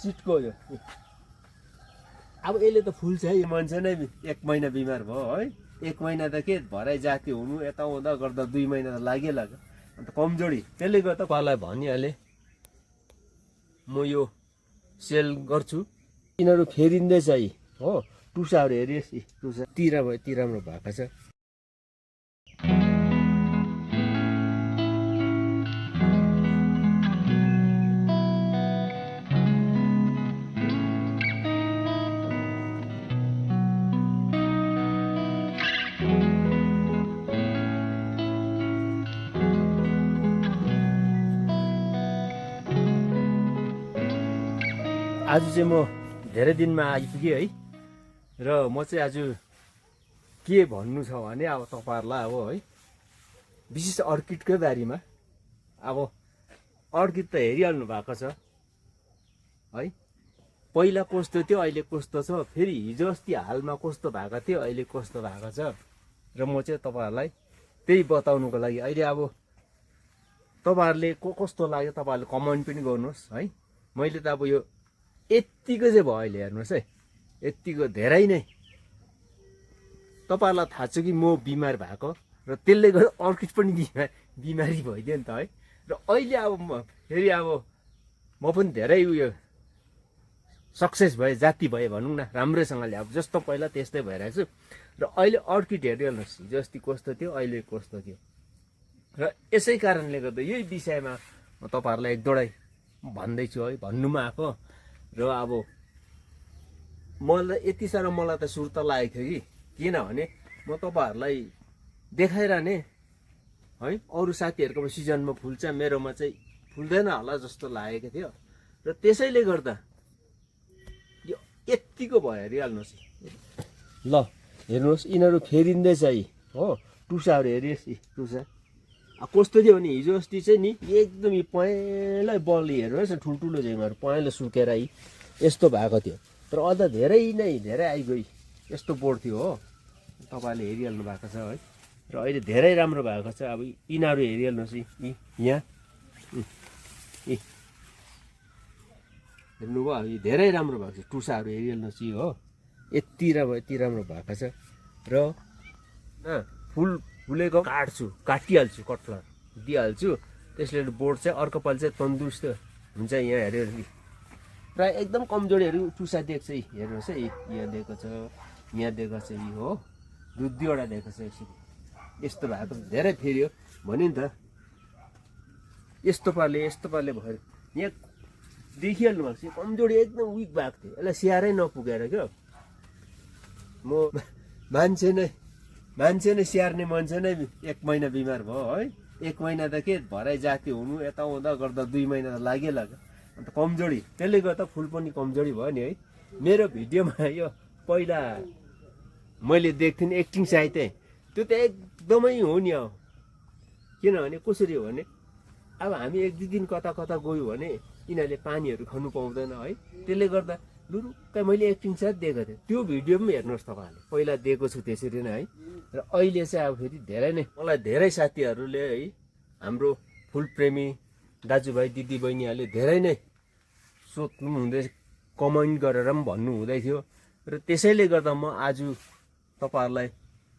सिटको यो अब यसले त फुल्छ है मान्छे नै 1 महिना बिमार भयो है 1 महिना त के भराइ जाति हुनु यता हुँदा गर्दा 2 महिना त लाग्यो अन्त कमजोरी त्यसले गर्दा पालाई भनिहाले म यो सेल गर्छु यिनीहरू फेरिँदैछ है हो टुसाहरू हेरिस् टुसा तिर भयो ती राम्रो भएको छ आज चाहिँ म धेरै दिनमा आइपुगेँ है र म चाहिँ आज के भन्नु छ भने अब तपाईहरुलाई अब है विशेष अर्किडकै बारेमा अब अर्किड त हेरिहाल्नु भएको छ है पहिला कस्तो थियो अहिले कस्तो छ फेरि हिजो अस्ति हालमा कस्तो भएको थियो अहिले कस्तो भएको छ र म चाहिँ तपाईहरुलाई त्यही बताउनुको लागि अहिले अब तपाईहरुले कस्तो लाग्यो तपाईहरुले कमेन्ट पनि गर्नुहोस् है मैले त अब यो यतिको चाहिँ भयो अहिले हेर्नुहोस् है यतिको धेरै नै तपाईहरुलाई थाहा छ कि म बिमार भएको र त्यसले गर्दा अर्किड पनि बिमारी भइदियो नि त है र अहिले अब म फेरि अब म पनि धेरै उयो सक्सेस भए जाति भए भनौँ न राम्रैसँगले अब जस्तो पहिला त्यस्तै भइरहेको छु र अहिले अर्किड हेरिहाल्नुहोस् हिजो अस्ति कस्तो थियो अहिले कस्तो थियो र यसै कारणले गर्दा यही विषयमा म तपाईहरुलाई एक दुईवटा भन्दैछु है भन्नुमा आएको र अब मलाई यति साह्रो मलाई त सुर्ता लागेको थियो कि किनभने म तपाईहरुलाई देखाइरहने है अरू साथीहरुको सिजनमा फुल्छ मेरोमा चाहिँ फुल्दैन होला जस्तो लागेको थियो र त्यसैले गर्दा यो यतिको भयो हेरिहाल्नुहोस् ल हेर्नुहोस् यिनीहरू फेरिँदैछ है हो टुसाहरू हेरिस् टुसा कस्तो थियो भने हिजो अस्ति चाहिँ नि एकदम पहेँलै बलि हेर्नुहोस् न ठुल्ठुलो झेङहरू पहेँलो सुकेर यस्तो भएको थियो तर अझ धेरै आइगयो यस्तो बोर्ड थियो हो तपाईहरुले हेरिहाल्नु भएको छ है र अहिले धेरै राम्रो भएको छ अब यिनीहरू हेरिहाल्नुहोस् यहाँ हेर्नुभयो यो धेरै राम्रो भएको छ टुसाहरू हेरिहाल्नुहोस् हो यति राम्रो भएको छ र फुलेको काटिहाल्छु कटफ्लावर दिइहाल्छु त्यसले बोर्ड चाहिँ अर्को पालि चाहिँ तन्दुरुस्त हुन्छ यहाँ हेऱ्यो प्राय एकदम कमजोरीहरू टुसा देख्छ हेर्नुहोस् है यहाँ दिएको छ यहाँ दिएको छ हो दुईवटा दिएको छ यसरी यस्तो भएको धेरै फेरि भन्यो नि त यस्तो पाराले भयो यहाँ देखिहाल्नु भएको छ कमजोरी एकदम विक भएको थियो यसलाई स्याहारै नपुगेर क्या म मान्छे नै स्याहार्ने मान्छे नै 1 महिना बिमार भयो है 1 महिना त के भराइ जाति हुनु यता हुँदा गर्दा 2 महिना त लाग्यो अन्त कमजोरी त्यसले गर्दा फुल पनि कमजोरी भयो नि है मेरो भिडियोमा यो पहिला मैले देख्थेँ नि एक्टिङ साहित्य त्यो त एकदमै हो नि किनभने कसरी हो भने अब हामी 1-2 दिन कता गयो भने यिनीहरूले पानीहरू खानु पाउँदैन है त्यसले गर्दा लुरुक्क मैले एक्टिङ साथ दिएको थिएँ त्यो भिडियो पनि हेर्नुहोस् तपाईँहरूले पहिला दिएको छु त्यसरी नै है र अहिले चाहिँ अब फेरि धेरै नै मलाई धेरै साथीहरूले है हाम्रो फुल प्रेमी दाजुभाइ दिदीबहिनीहरूले धेरै नै सोध्नु हुँदै कमेन्ट गरेर पनि भन्नु हुँदै थियो र त्यसैले गर्दा म आज तपाईहरुलाई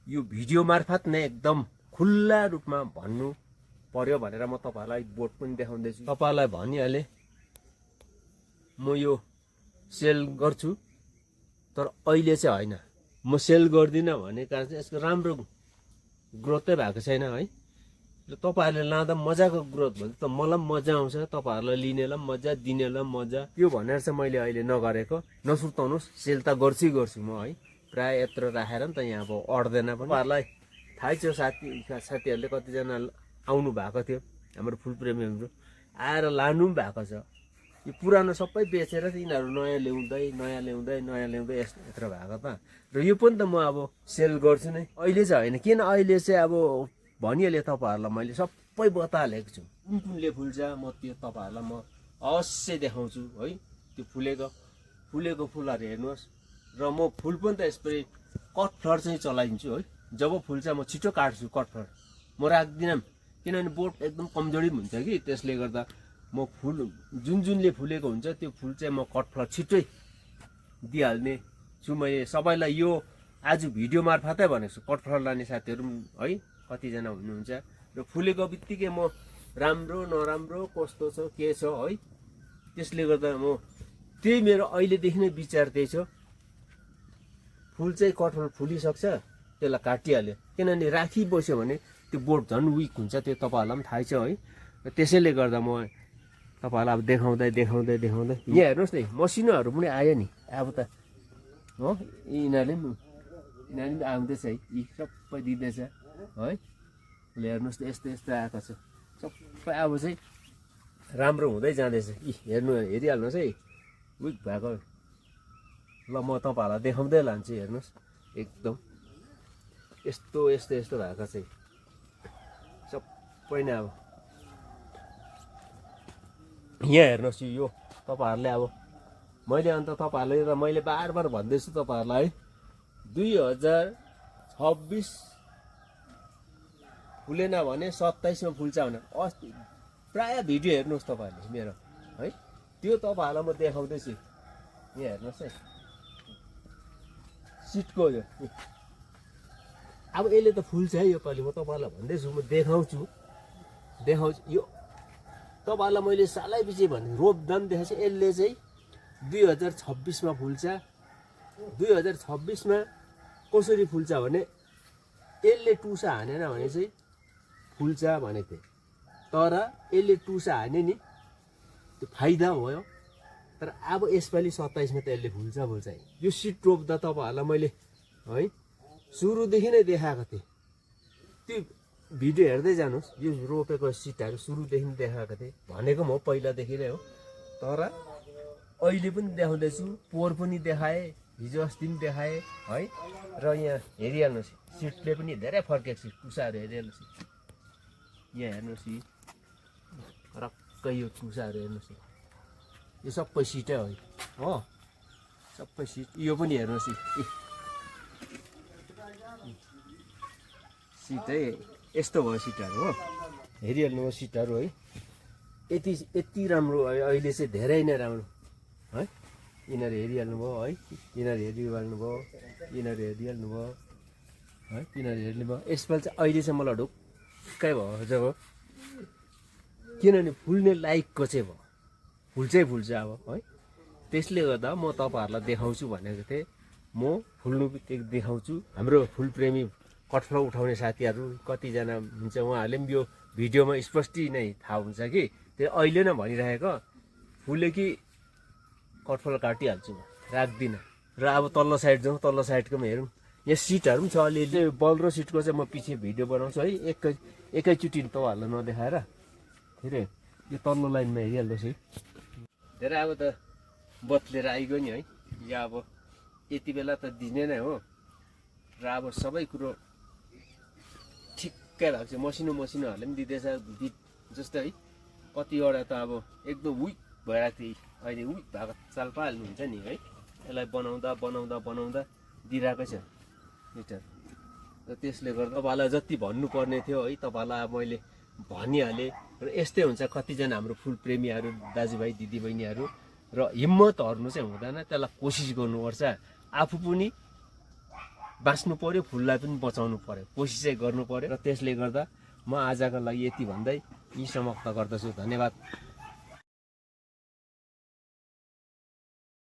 यो भिडियो मार्फत नै एकदम खुल्ला रूपमा भन्नु पर्यो भनेर म तपाईहरुलाई बोर्ड पनि देखाउँदैछु तपाईहरुलाई भनिहाले म यो सेल गर्छु तर अहिले चाहिँ होइन म सेल गर्दिनँ भन्ने कारण चाहिँ यसको राम्रो ग्रोथै भएको छैन है र तपाईहरुले लाँदा मजाको ग्रोथ भन्छ त मलाई पनि मजा आउँछ तपाईहरुलाई लिनेलाई पनि मजा दिनेलाई पनि मजा त्यो भनेर चाहिँ मैले अहिले नगरेको नसुर्ताउनुहोस् सेल त गर्छु म है प्राय यत्रो राखेर नि त यहाँ अब अड्दैन पनि तपाईहरुलाई थाहै छ साथीहरूले कतिजना आउनु भएको थियो हाम्रो फुल प्रेमीहरू आएर लानु पनि भएको छ यो पुरानो सबै बेचेर यिनीहरू नयाँ ल्याउँदै यत्रो भएको त र यो पनि त म अब सेल गर्छु नै अहिले चाहिँ होइन किन अहिले चाहिँ अब भनिहालेँ तपाईहरुलाई मैले सबै बताइहालेको छु कुनले फुल्छ म त्यो तपाईहरुलाई म अवश्य देखाउँछु है त्यो फुलेको फुलहरू हेर्नुहोस् र म फुल पनि त यसपालि कटफ्लावर चाहिँ चलाइदिन्छु है जब फुल्छ म छिटो काट्छु कटफ्लावर म राख्दिनँ किनभने बोट एकदम कमजोरी हुन्छ कि त्यसले गर्दा म फुल जुनले फुलेको हुन्छ त्यो फुल चाहिँ म कटफ्लावर छिट्टै दिइहाल्ने छु। मैले सबैलाई यो आज भिडियो मार्फतै भनेको छु। कटफ्लावर लाने साथीहरू है कतिजना हुनुहुन्छ र फुलेको बित्तिकै म राम्रो नराम्रो कस्तो छ के छ है, त्यसले गर्दा म त्यही मेरो अहिलेदेखि नै विचार त्यही छ। फुल चाहिँ कटफ्लावर फुलिसक्छ त्यसलाई काटिहाल्यो, किनभने राखिबस्यो भने त्यो बोट झन् विक हुन्छ, त्यो तपाईँहरूलाई पनि थाहै छ है। र त्यसैले गर्दा म तपाईँहरूलाई अब देखाउँदै यहाँ हेर्नुहोस् न, मसिनोहरू पनि आयो नि अब त हो, यिनीहरूले पनि आउँदैछ है, यी सबै दिँदैछ है। हेर्नुहोस् त यस्तो यस्तो आएको छ सबै, अब चाहिँ राम्रो हुँदै जाँदैछ। हेरिहाल्नुहोस् है विक भएको। ल म तपाईँहरूलाई देखाउँदै लान्छु, हेर्नुहोस् एकदम यस्तो भएको चाहिँ सबै नै। अब यहाँ हेर्नुहोस् यो तपाईँहरूले अब मैले अन्त तपाईँहरूले मैले बार भन्दैछु तपाईँहरूलाई 2026 फुलेन भने 27 मा फुल्छ भने अस्ति प्राय भिडियो हेर्नुहोस् तपाईँहरूले मेरो है, त्यो तपाईँहरूलाई म देखाउँदैछु। यहाँ हेर्नुहोस् है सिटको यो अब यसले त फुल्छ है योपालि, म तपाईँहरूलाई भन्दैछु, म देखाउँछु यो तपाईँहरूलाई मैले सालैपछि भने रोपदान देखाएको छु। यसले चाहिँ 2026 मा फुल्छ। 2026 मा कसरी फुल्छ भने यसले टुसा हानेन भने चाहिँ फुल्छ भनेको थिएँ, तर यसले टुसा हाने नि त्यो फाइदा भयो। तर अब यसपालि 27 मा त यसले फुल्छ है। यो सिट रोप्दा तपाईँहरूलाई मैले है सुरुदेखि नै देखाएको थिएँ, त्यो भिडियो हेर्दै जानुहोस्। यो रोपेको सिटहरू सुरुदेखि देखाएको थिएँ, भनेको म पहिलादेखि नै हो। तर अहिले पनि देखाउँदैछु, पोहोर पनि देखाएँ, हिजो अस्ति पनि देखाएँ है। र यहाँ हेरिहाल्नुहोस् सिटले पनि धेरै फर्केको छ, टुसाहरू हेरिहाल्नुहोस्। यहाँ हेर्नुहोस् रक्कै यो टुसाहरू हेर्नुहोस्, यो सबै सिटै हो सबै सिट। यो पनि हेर्नुहोस् सिट है, यस्तो भयो सिटहरू हो, हेरिहाल्नु सिटहरू है। यति राम्रो अहिले चाहिँ धेरै नै राम्रो है। यिनीहरू हेरिहाल्नु भयो है, यिनीहरू हेरिहाल्नु भयो है, यिनीहरू हेर्नु भयो। यसपालि चाहिँ अहिले चाहिँ मलाई ढुक्कै भयो जब, किनभने फुल्ने लायकको चाहिँ भयो, फुल्छ अब है। त्यसले गर्दा म तपाईँहरूलाई देखाउँछु भनेको थिएँ, म फुल्नु बित्तिकै देखाउँछु। हाम्रो फुलप्रेमी कटफ्लावर उठाउने साथीहरू कतिजना हुन्छ, उहाँहरूले पनि यो भिडियोमा स्पष्ट नै थाहा हुन्छ कि त्यो अहिले नै भनिरहेको फुल्यो कि कटफ्लावर काटिहाल्छु म, राख्दिनँ। र अब तल्लो साइड जाउँ, तल्लो साइडको पनि हेरौँ। यहाँ सिटहरू पनि छ अलिअलि, बल र सिटको चाहिँ म पछि भिडियो बनाउँछु है, एकैचोटि तपाईँहरूलाई नदेखाएर। फेरि यो तल्लो लाइनमा हेरिहाल्नुहोस् है, धेरै अब त बत्लेर आइगयो नि है। या अब यति बेला त दिने नै हो, र अब सबै कुरो ठिक्कै भएको छ। मसिनोहरूले पनि दिँदैछ जस्तै है। कतिवटा त अब एकदम विक भइरहेको थियो, अहिले विक भएको चाल पाइहाल्नुहुन्छ नि है। यसलाई बनाउँदा दिइरहेकै छ मिटर। र त्यसले गर्दा तपाईँलाई जति भन्नुपर्ने थियो है तपाईँलाई अब मैले भनिहालेँ। र यस्तै हुन्छ कतिजना हाम्रो फुल प्रेमीहरू दाजुभाइ दिदीबहिनीहरू, र हिम्मत हर्नु चाहिँ हुँदैन, त्यसलाई कोसिस गर्नुपर्छ। आफू पनि बाँच्नु पर्यो, फुललाई पनि बचाउनु पर्यो, कोसिस चाहिँ गर्नु पर्यो। र त्यसले गर्दा म आजको लागि यति भन्दै यी समाप्त गर्दछु। धन्यवाद।